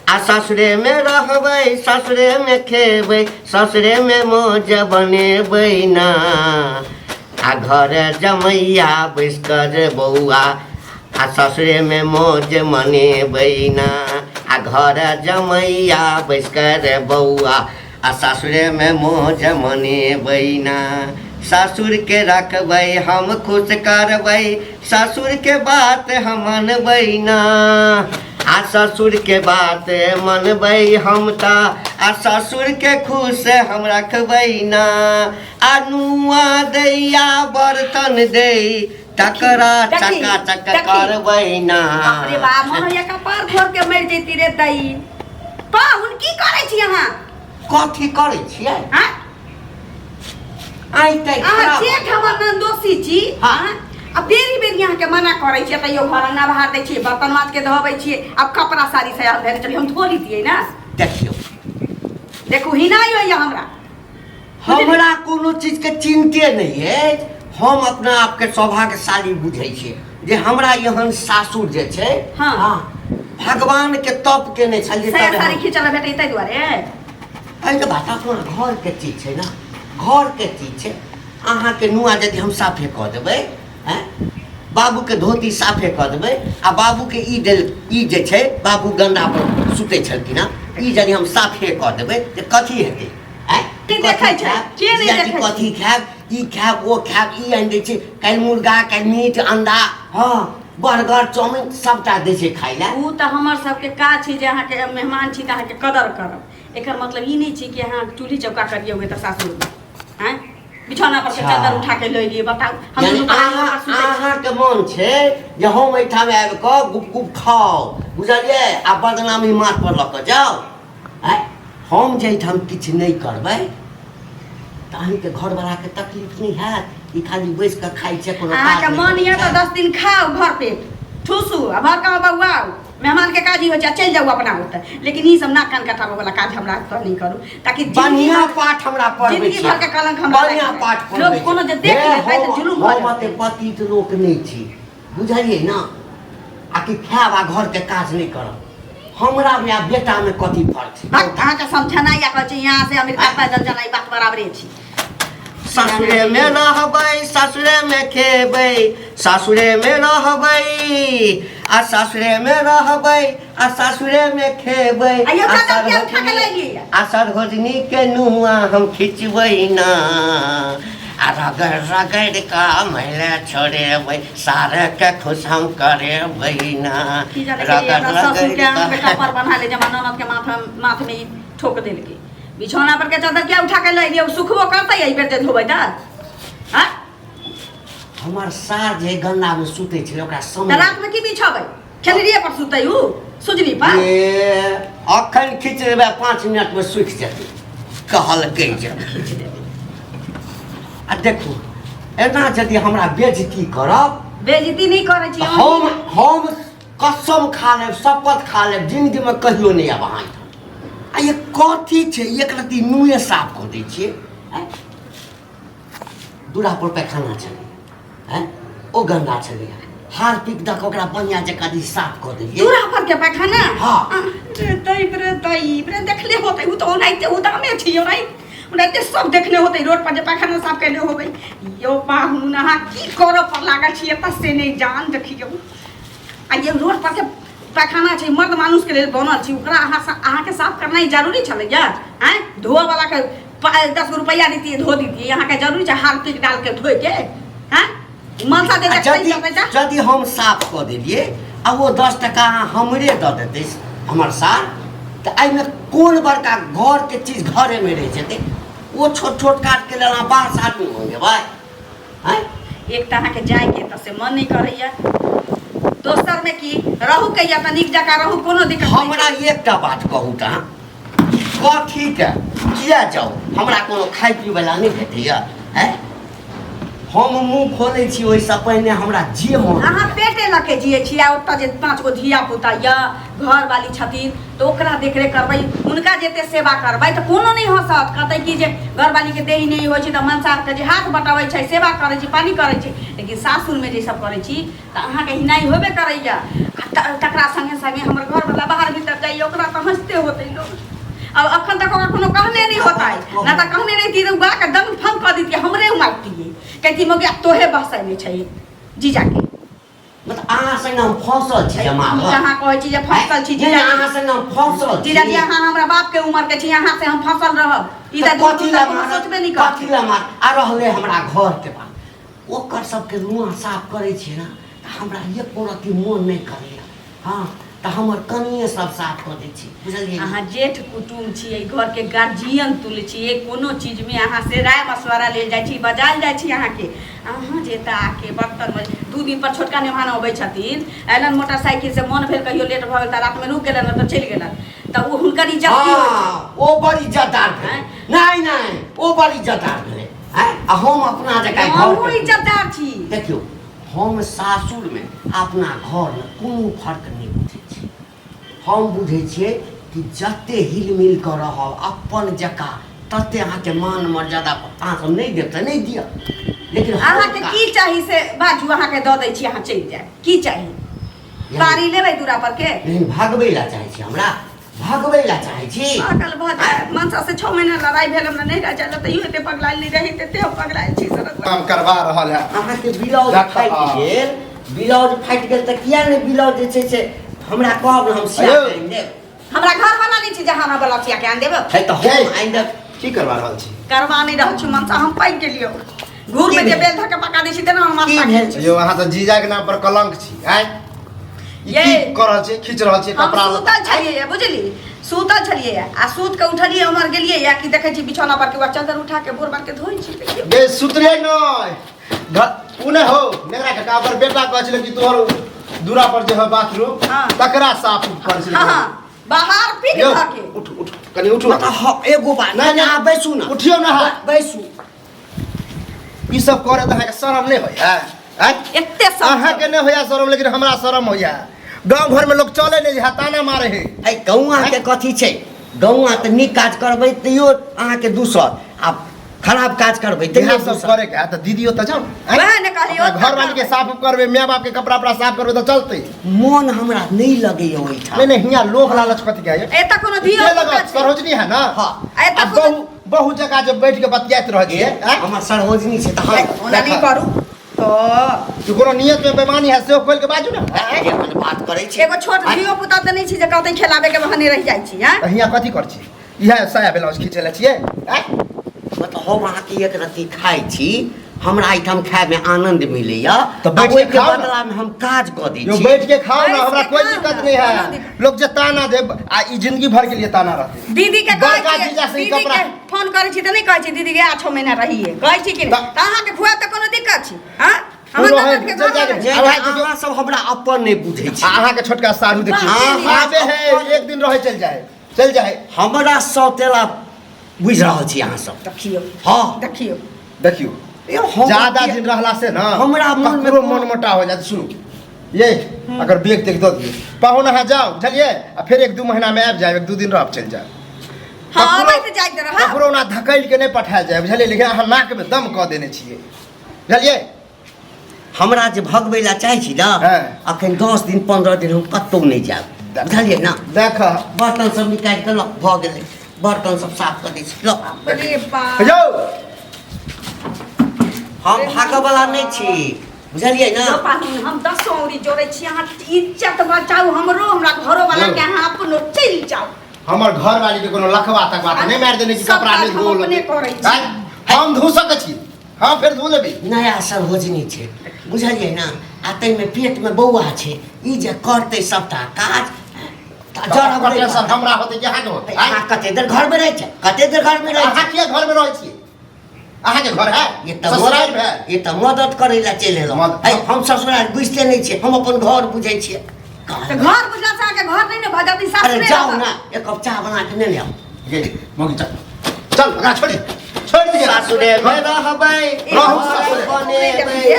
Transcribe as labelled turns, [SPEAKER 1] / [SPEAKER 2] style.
[SPEAKER 1] आ ससुरेमे रहबै, ससुरेमे खेबै, ससुरेमे मौज बनेबै ना। आ घर जमैया बैस कऽ रे बौआ, आ ससुरेमे मौज मनेबै ना। आ घर जमैया बैस कऽ रे बौआ, आ सासुरेमे मौज मनेबै ना। सासुरके रखबै हम खुश करबै, ससुरके बात हम मनबै ना। आ ससुरके बात मनबै हम तऽ, आ ससुरके खुश हम रखबै ना। आ नुआ दैया बर्तन दै, तकरा
[SPEAKER 2] देखी,
[SPEAKER 1] चका चक
[SPEAKER 2] देखी।
[SPEAKER 1] करबै ना।
[SPEAKER 2] बाप रे बाप, मन होइया कपार फोड़ के मरि जैती रे दई। पाहुन, की करै छी अहाँ?
[SPEAKER 1] कथी करै छियै?
[SPEAKER 2] हाँ?
[SPEAKER 1] आइ तऽ
[SPEAKER 2] अहाँ
[SPEAKER 1] खराब
[SPEAKER 2] जेठ हमर नन्दोसी छी।
[SPEAKER 1] हाँ।
[SPEAKER 2] हाँ? आ बेरी बेरी अहाँके मना करै छियै तैयो घर अंगना बहार दै छियै, बर्तन माज के धोबै छियै। आब कपड़ा साड़ी से आयल धरि चलियै, हम धो लीतियै ना।
[SPEAKER 1] देखियौ।
[SPEAKER 2] देखू, हिनाइ होइया हमरा।
[SPEAKER 1] हमरा कोनो चीजके चिन्ते नहि अछि। हम अपना आपके सौभाग्यशाली बुझै छियै जे हमरा एहन सासुर जे छै।
[SPEAKER 2] हाँ।
[SPEAKER 1] भगवानके तप केने छलियै।
[SPEAKER 2] साया
[SPEAKER 1] तबे
[SPEAKER 2] साड़ी
[SPEAKER 1] हम
[SPEAKER 2] खींचल भेटै ताहि दुआरे।
[SPEAKER 1] एहिके बात अपना घरके चीज छै ने, घरके चीज छै। अहाँके नुआ यदि हम साफे कऽ देबै, आँय, बाबूके धोती साफे कऽ देबै, आ बाबूके ई देल ई जे छै, बाबू गन्दा पर सुतै छलखिन हँ, ई यदि हम साफे कऽ देबै तऽ कथी हेतै, आँय?
[SPEAKER 2] के देखै छै? के नहि
[SPEAKER 1] जीजाजी
[SPEAKER 2] देखै छै?
[SPEAKER 1] कथी खायब, ई खायब, ओ खायब, ई आनि दै छै। काल्हि मुर्गा, काल्हि मीट, अंडा, हँ, बर्गर, चाउमिन सबटा दै छै खाय लए।
[SPEAKER 2] ओ तऽ हमर सबके काज छै जे अहाँके मेहमान छी तऽ अहाँके कदर करब। एकर मतलब ई नहि छै कि अहाँ चूल्ही चौका करियौ तऽ सासुरमे आँय बिछौना पर से
[SPEAKER 1] अच्छा।
[SPEAKER 2] चादर उठा के लऽ लिअ। बताउ, हम
[SPEAKER 1] यानी
[SPEAKER 2] दुनू प्राणी
[SPEAKER 1] अहाँ
[SPEAKER 2] ओकरा सुतै छी।
[SPEAKER 1] अहाँके मन छै जे हम एहिठाम आबि कऽ गुप गुप खाउ, बुझलियै, आ बदनामी माथ पर लऽ कऽ जाउ। आँय, हम जे एहिठाम किछु नहि करबै तऽ अहीँके घरवलाके तकलीफ नहि हैत? ई खाली बैस कऽ खाइ छै, कोनो काज
[SPEAKER 2] अहाँके
[SPEAKER 1] नहि
[SPEAKER 2] मन
[SPEAKER 1] करै
[SPEAKER 2] यऽ तऽ
[SPEAKER 1] छै।
[SPEAKER 2] 10 दिन खाउ, भर पेट ठूसू आ भर कऽ बौआउ। मेहमान के काज ई होइ छै, आ चलि जाउ अपना ओतऽ। लेकिन ई सब नाक कान कटाबऽ वाला काज हमरा ओतऽ नहि करू, ताकि जिंदगी
[SPEAKER 1] बढ़िया
[SPEAKER 2] भर
[SPEAKER 1] पाठ हमरा पढ़बै
[SPEAKER 2] जिंदगी
[SPEAKER 1] छी।
[SPEAKER 2] भर के कलंक हमरा
[SPEAKER 1] बढ़िया
[SPEAKER 2] लागि
[SPEAKER 1] पाठ
[SPEAKER 2] जाय।
[SPEAKER 1] पढ़बै
[SPEAKER 2] लोक कोनो जे
[SPEAKER 1] छी।
[SPEAKER 2] देख
[SPEAKER 1] हे,
[SPEAKER 2] लेतै तऽ
[SPEAKER 1] हम
[SPEAKER 2] जुलुम भऽ
[SPEAKER 1] हम एते
[SPEAKER 2] जेतै।
[SPEAKER 1] पतित लोक नहि छी, बुझलियै ने? आ कि खायब आ घरके काज नहि करब, हमरा मे आ बेटा मे कथी फर्क छै?
[SPEAKER 2] भक्त, अहाँके समझनाइ या कहै छै यहाँ से अमेरिका पैदल जेनाइ बात बराबरे छी।
[SPEAKER 1] सासुरे मे रहबै, सासुरे मे खेबै, सासुरे मे रहबै, आ सासुरे मे रहबै, आ सासुरे मे खेबै।
[SPEAKER 2] आइयो
[SPEAKER 1] आ
[SPEAKER 2] चादर किया उठा के लैलियै?
[SPEAKER 1] आ सरहोजनी के नुआ हम खिचबै ना, आ रगड़ रगड़ कऽ मैले छोड़ेबै, सारे के खुश हम करेबै ना।
[SPEAKER 2] की जाने के
[SPEAKER 1] रगड़
[SPEAKER 2] हमरा ससुर के
[SPEAKER 1] रगड़
[SPEAKER 2] आँख में
[SPEAKER 1] कऽ
[SPEAKER 2] कपर बन्हा ले जमा ननद के माथ माथ में ई ठोक देलकै। बिछौना पर के चादर किया उठा के ले लियौ? सुखबो करतै एहि बेर जे धोबै तऽ? आँ?
[SPEAKER 1] हमर सार जे गन्दा मे सुतै छलै, ओकरा
[SPEAKER 2] तऽ
[SPEAKER 1] समय
[SPEAKER 2] रात में की बिछबै? खेलरिये पर सुतै उ सुजनी पर?
[SPEAKER 1] ए, अखन खींच देबै, 5 मिनट मे सुखि जेतै, कहलकै जे।
[SPEAKER 2] खींच देबै।
[SPEAKER 1] आ देखू, एना यदि हमरा बेजती करब।
[SPEAKER 2] बेइज्जती नहि करै छी।
[SPEAKER 1] तऽ हम कसम खा लेब, शपथ खा लेब, जिंदगीमे कहियो नहि आयब अहाँ एहिठाम। आ ये कथी छै? एक रत्ती मुँहे साफ कऽ दै छियै, आँय? दूरा पर पैखाना छलै, आँय, ओ गन्दा छलै, हार्पिक दऽ कऽ ओकरा बढ़िआँ जकाँ जे साफ कऽ देलियै।
[SPEAKER 2] दूरा पर के पैखाना?
[SPEAKER 1] हाँ।
[SPEAKER 2] रे दैब, रे दैब रे, देखले होतै उ तऽ ओनाहिते उदामे छी, ओनाहिते ओनाहिते सब देखने होतै, रोड पर जे पैखाना साफ केने होबै। यौ पाहुन, अहाँ की करऽ पर लागल छी एतऽ से नहि जान। देखियौ, आ ये रोड पर के पैखाना छै, मर्द मानुस के लेल बनल छै, ओकरा अहाँ अहाँके साफ करनाइ जरूरी छलैया? आँय, धोअ वाला के 10 गो रुपैआ दितियै, धो दितियै। अहाँके जरूरी छै हार्पिक डाल के धोए के? आँय, मनसा दे
[SPEAKER 1] आ
[SPEAKER 2] देखतै
[SPEAKER 1] यदि
[SPEAKER 2] जतै तऽ
[SPEAKER 1] यदि हम साफ कऽ देलियै आ ओ 10 टका अहाँ हमरे दऽ देतै हमर सार, तऽ एहिमे कोन बड़का? घरके चीज घरेमे रहि जेतै। ओ छोट छोट काजके लेल अहाँ बाहरसँ आदमी मंगेबै, आँय?
[SPEAKER 2] एक तऽ अहाँके जायके तऽ से मन नहि करैया, दोसरमे की रहू के या तऽ नीक जकाँ रहू, कोनो दिक्कत नहि
[SPEAKER 1] हमरा
[SPEAKER 2] छै।
[SPEAKER 1] एकटा बात कहू तऽ अहाँ, कथीके किया जाउ? हमरा कोनो खाय पीबैला नहि भेटैया? आँय, हम मुँह खोलै छी ओहिसँ पहिने हमरा जे मन
[SPEAKER 2] अहाँ पेटे लऽ के जियै छी, आ ओतऽ जे पाँच गो धिया पुता यऽ, घरवाली छथिन, तऽ ओकरा देखरेख करबै, हुनका जते सेवा करबै तऽ कोनो नहि हँसत, कहतै कि जे घरवालीके देही नहि होइ छै तऽ मनसाके जे हाथ बटबै छै, सेवा करै छै, पानी करै छै। लेकिन सासुरमे जे सब करै छी तऽ अहाँके हिनाइ होबे करैया। आ तकरा सङ्गे सङ्गे हमर घरवला बाहर भीतर जाइए, ओकरा तऽ हँसि होतै लोग। अब अखन तक ओकरा कोनो कहने नहीं होतै ना, तऽ कहने रहितियै तऽ उगा के दंग फंग कऽ दितियै, हमरे मारतियै, कहतियै मौगी आब तोहे बसैने छै जीजाके।
[SPEAKER 1] मतलब अहाँ संगे हम फंसल छी जमा
[SPEAKER 2] ई अहाँ कहै छी जे फंसल छी
[SPEAKER 1] नहि,
[SPEAKER 2] जीजाजी?
[SPEAKER 1] अहाँ संगे हम फंसल छी।
[SPEAKER 2] जीजाजी, अहाँ हमरा बाप के उम्र के छी, अहाँ से हम फंसल रहब? ई तऽ दूर
[SPEAKER 1] कथी
[SPEAKER 2] दूर
[SPEAKER 1] लए
[SPEAKER 2] तक कोनो
[SPEAKER 1] मारत?
[SPEAKER 2] सोचबे नहि करब।
[SPEAKER 1] कथी लए मार आ रहलै हमरा घर के बात, ओकर सबके रुआ साफ करै छियै ने तऽ हमरा एको रत्ती मोन नहि करैया। हँ, तऽ हमर कनिए सब साफ कऽ दै छी, बुझलियै ने?
[SPEAKER 2] अहाँ जेठ कुटुम छी, एहि घरके गार्जियन तुल्य छी, कोनो चीजमे अहाँ से राय मशवरा लेल जाइ छी, बजायल जाइ छी अहाँके। अहाँ जे एतऽ आके बर्तन 2 दिन पर छोटका नेमान अबै छथिन, अयलनि मोटरसाइकिल से, मन भेल कहियो लेट भऽ गेल तऽ रातिमे रुकि गेलनि, तऽ चलि गेलनि, तऽ ओ हुनकर इज्जत की होइ छै?
[SPEAKER 1] हँ, ओ बड़ इज्जतदार भेलै।
[SPEAKER 2] आँय?
[SPEAKER 1] नहि नहि, ओ बड़ इज्जतदार भेलै। आँय? आ हम अपना जकाँ घर
[SPEAKER 2] हमहूँ
[SPEAKER 1] के-
[SPEAKER 2] इज्जतदार छी।
[SPEAKER 1] देखियौ, हम सासुरमे अपना घरमे कोनो फर्क नहि बुझै छी। हम बुझै छियै कि जते हिलमिल कऽ रहब अपन जकाँ तते अहाँके मान मर्यादा अहाँ सब नहि देब तऽ नहि दिअ, लेकिन हम
[SPEAKER 2] अहाँके की चाही से बाजू, अहाँके दऽ दै छी, अहाँ चलि जायब। की चाही? बाड़ी लेबै दूरा पर के?
[SPEAKER 1] लेकिन भगबै लए चाहै छी, हमरा भगबै लए चाहै छी।
[SPEAKER 2] पागल भऽ जाय मनसा से 6 महीना लड़ाई भेल, हमरा नहि रह जाय, तैयो एते पगलायल नहि रही, तेते हम पगलायल छी सरस।
[SPEAKER 3] काम करवा रहल है।
[SPEAKER 1] अहाँके ब्लाउज
[SPEAKER 3] देख,
[SPEAKER 1] फाटि
[SPEAKER 3] हँ।
[SPEAKER 1] गेल, ब्लाउज फाटि गेल तऽ किया नहि ब्लाउज जे छै से हमरा कहब ने, हम सिया
[SPEAKER 3] अयौ।
[SPEAKER 1] के आनि देब।
[SPEAKER 2] हमरा घर वाला नहि छी जे हमरा ब्लाउज सिया के आनि देब।
[SPEAKER 1] है तऽ हम
[SPEAKER 3] हे।
[SPEAKER 1] आनि देब।
[SPEAKER 3] की करवा रहल छी?
[SPEAKER 2] करवा नहि रहल छी मनसा, हम पाकि गेलियौ। घूर में
[SPEAKER 1] की
[SPEAKER 2] जे
[SPEAKER 1] भेल?
[SPEAKER 2] बेल धऽ के पका दै छी तेना हम
[SPEAKER 1] की
[SPEAKER 2] पाकि
[SPEAKER 1] भेल?
[SPEAKER 2] छी।
[SPEAKER 3] यौ, अहाँ तऽ जीजा के नाम पर कलंक छी। आँय, ई
[SPEAKER 2] ये।
[SPEAKER 3] की कऽ रहल छी? खींच रहल छी
[SPEAKER 2] हम
[SPEAKER 3] कपड़ा?
[SPEAKER 2] सुतल छलियै, बुझली, सुतल छलियै आ सुत के उठलियै, उम्हर गेलियै या कि देखै छी बिछौना पर के वएह चद्दर उठा के बोर बार के धोइ छी, देखियौ।
[SPEAKER 3] गे सुतले नहि घर उ नहि हो नेगरा काका, ओकर बेटा कहै छलै कि तोहर दूरा पर जे है बाथरूम,
[SPEAKER 2] हाँ।
[SPEAKER 3] तकरा साफ करै छलै।
[SPEAKER 2] हाँ हाँ, बाहर पीट
[SPEAKER 3] यौ,
[SPEAKER 2] धऽ के।
[SPEAKER 3] उठ उठ, कनि उठू।
[SPEAKER 1] मतलब हँ, एगो बात
[SPEAKER 3] नहि,
[SPEAKER 1] नहि, अहाँ बैसू ने।
[SPEAKER 3] उठियौ ने अहाँ।
[SPEAKER 1] बैसू।
[SPEAKER 3] ई सब करे तऽ अहाँके शरम नहि होइया? आँय?
[SPEAKER 2] एते सब
[SPEAKER 3] अहाँके नहि होइया शरम, लेकिन हमरा शरम होइया। गाँव घरमे लोक चले नहि है, ताना मारे है।
[SPEAKER 1] है, गौआके कथी छै? गौआ तऽ नीक काज करबै तैयो अहाँके दूसर, आ खराब काज करबै तैयो
[SPEAKER 3] इएह सब
[SPEAKER 1] दूसर।
[SPEAKER 3] करे के है तऽ दीदी ओतऽ जाउ ने। आँय?
[SPEAKER 2] वएह ने कहलियै,
[SPEAKER 3] अपना
[SPEAKER 2] ओतऽ
[SPEAKER 3] घरवाली के साफ करबै, माय बाप के कपड़ा उपड़ा साफ करबै तऽ चलतै।
[SPEAKER 1] मोन हमरा नहि लगैया ओहिठाम।
[SPEAKER 3] नहीं नहीं, हियाँ लोभ लालच कथी के है?
[SPEAKER 2] एतऽ कोनो धियो
[SPEAKER 3] के
[SPEAKER 2] पुता
[SPEAKER 3] लगत?
[SPEAKER 2] छै।
[SPEAKER 3] सरोजनी है ना?
[SPEAKER 1] हाँ।
[SPEAKER 2] एतऽ
[SPEAKER 3] आ
[SPEAKER 2] कोनो-
[SPEAKER 3] बहु बहु जगह जब बैठ के बतियाइत रहै छियै, आँय?
[SPEAKER 1] हमर सरोजनी छै तऽ हम
[SPEAKER 2] ओना नहि करू तऽ
[SPEAKER 3] कि कोनो नियत में बेमानी है सेहो खोलि के बाजू ने। आँय?
[SPEAKER 1] जे अपन बात करै छी।
[SPEAKER 2] एगो छोट धियो पुता तऽ नहि छै जे कहतै खेलाबे के बहाने रहि जाइ छी। आँय?
[SPEAKER 3] तऽ हियाँ कथी करै छी? इएह साया ब्लाउज खींचै लए छियै? आँय?
[SPEAKER 1] मतलब हम अहाँके एक रत्ती खाइ छी, हमरा एहिठाम खायमे आनंद मिलैया,
[SPEAKER 3] तऽ बैठ के
[SPEAKER 1] ओहिके
[SPEAKER 3] खाउ ने।
[SPEAKER 1] बदलामे हम काज कऽ दै
[SPEAKER 3] यौ
[SPEAKER 1] छी।
[SPEAKER 3] बैठ के खाओ ना,
[SPEAKER 2] बैठ
[SPEAKER 3] हमरा
[SPEAKER 2] के
[SPEAKER 3] कोई
[SPEAKER 2] खाओ
[SPEAKER 3] दिक्कत
[SPEAKER 2] ना,
[SPEAKER 3] नहीं
[SPEAKER 2] कोनो
[SPEAKER 3] है।
[SPEAKER 2] दिक्कत।
[SPEAKER 3] लोग जे ताना दे आ ई जिंदगी भर के लिए ताना रहते।
[SPEAKER 2] दीदी के कहै
[SPEAKER 3] बड़का
[SPEAKER 2] छियै,
[SPEAKER 3] जीजा से ई
[SPEAKER 2] दीदी
[SPEAKER 3] कपड़ा-
[SPEAKER 2] के फोन करै छी तऽ नहि कहै छी दीदी के 6 महीना रहिए, कहै छी कि नहि?
[SPEAKER 3] तऽ-
[SPEAKER 2] तऽ अहाँके खुआब तऽ कोनो दिक्कत छी? हाँ? हमर
[SPEAKER 3] रहै,
[SPEAKER 2] ननद के
[SPEAKER 3] चलि
[SPEAKER 2] घर
[SPEAKER 3] जाके-
[SPEAKER 2] रहै।
[SPEAKER 1] जे
[SPEAKER 3] आब अहाँके
[SPEAKER 1] अहाँ सब हमरा अपन नहि बुझै छी।
[SPEAKER 3] आ अहाँके छोटका साढ़ू देखियौ,
[SPEAKER 1] हाँ,
[SPEAKER 3] आबे है एक दिन रहै चलि जाए, चलि जाए।
[SPEAKER 1] हमरा सौतेला बुझि रहल छी अहाँ सब।
[SPEAKER 2] देखियौ।
[SPEAKER 1] हाँ।
[SPEAKER 2] देखियौ।
[SPEAKER 3] देखियौ,
[SPEAKER 1] यौ, हम
[SPEAKER 3] ज्यादा दिन रहला से ना
[SPEAKER 1] हमरा मन में
[SPEAKER 3] ककरो
[SPEAKER 1] कोनो-
[SPEAKER 3] मन मोटा हो जाए। सुनू ये, अगर बैग तेग दऽ दियौ पाहुन, अहाँ जाउ, बुझलियै? आ फेर 1-2 महीना में आबि जायब, 1-2 दिन रहब, चलि जायब।
[SPEAKER 2] हाँ,
[SPEAKER 3] ककरो-
[SPEAKER 2] अबैत जाइत रहब।
[SPEAKER 3] ककरो ओना धकैल के नहि पठायल जाय, बुझलियै? लेकिन अहाँ नाक में दम कऽ देने छियै, बुझलियै?
[SPEAKER 1] हमरा जे भगबै लए चाहै छी ने,
[SPEAKER 3] हाँ।
[SPEAKER 1] अखन 10 दिन 15 दिन हम कतहु नहि जायब, बुझलियै ने?
[SPEAKER 3] देख,
[SPEAKER 1] बर्तन सब निकालि कऽ लऽ भऽ गेलै, बर्तन सब साफ कऽ दै छी, लऽ।
[SPEAKER 2] अरे बाप।
[SPEAKER 3] यौ,
[SPEAKER 1] हम भागऽ वला नहि छी, बुझलियै ने?
[SPEAKER 2] यौ पाहुन, हम 10 औरी जोड़ै छी, अहाँ इज्जत बचाउ हमरो, हमरा घरो वाला के, अहाँ अपनो चलि जाउ।
[SPEAKER 3] हमर घर वाली के कोनो लखवा तकवा तऽ नहि मारि देने छी?
[SPEAKER 2] सब
[SPEAKER 3] कपड़ा
[SPEAKER 2] काज
[SPEAKER 3] नहि
[SPEAKER 2] हम
[SPEAKER 3] धोल
[SPEAKER 2] अपने करै छी।
[SPEAKER 3] आँय? हम धो सकै छी, हम फेर धो लेबै।
[SPEAKER 1] नया सरोजनी छै, बुझलियै ने? आ ताहिमे पेटमे बौआ छै, ई जे करतै सबटा काज तऽ जरब नहि।
[SPEAKER 3] टेंशन हमरा होतै कि अहाँके होतै? आँय?
[SPEAKER 1] अहाँ कते देर घरमे रहै छै? कते देर घरमे रहै
[SPEAKER 3] अहाँ
[SPEAKER 1] छै?
[SPEAKER 3] किया घरमे रहै छियै? अहाँके घर है?
[SPEAKER 1] ये तऽ
[SPEAKER 3] ससुरारि भेल।
[SPEAKER 1] ये तऽ मदद करै लए चलि एलहुँ। है, हम ससुरारि बुझिते नहि छियै, हम अपन घर बुझै छियै।
[SPEAKER 2] तऽ घर बुझला से अहाँके घर नहि ने भऽ जायत, ई
[SPEAKER 1] अरे
[SPEAKER 2] सासुरे
[SPEAKER 1] जाउ
[SPEAKER 2] रहत।
[SPEAKER 1] ने, एक कप चाह बना के नेने आउ।
[SPEAKER 3] गे मौगी, चल चल, ओकरा छोड़ि छोड़ि दिअ।
[SPEAKER 1] सासुरे मे रहबै,
[SPEAKER 3] रहू
[SPEAKER 1] घर
[SPEAKER 3] सासुरे।
[SPEAKER 1] बनेबै।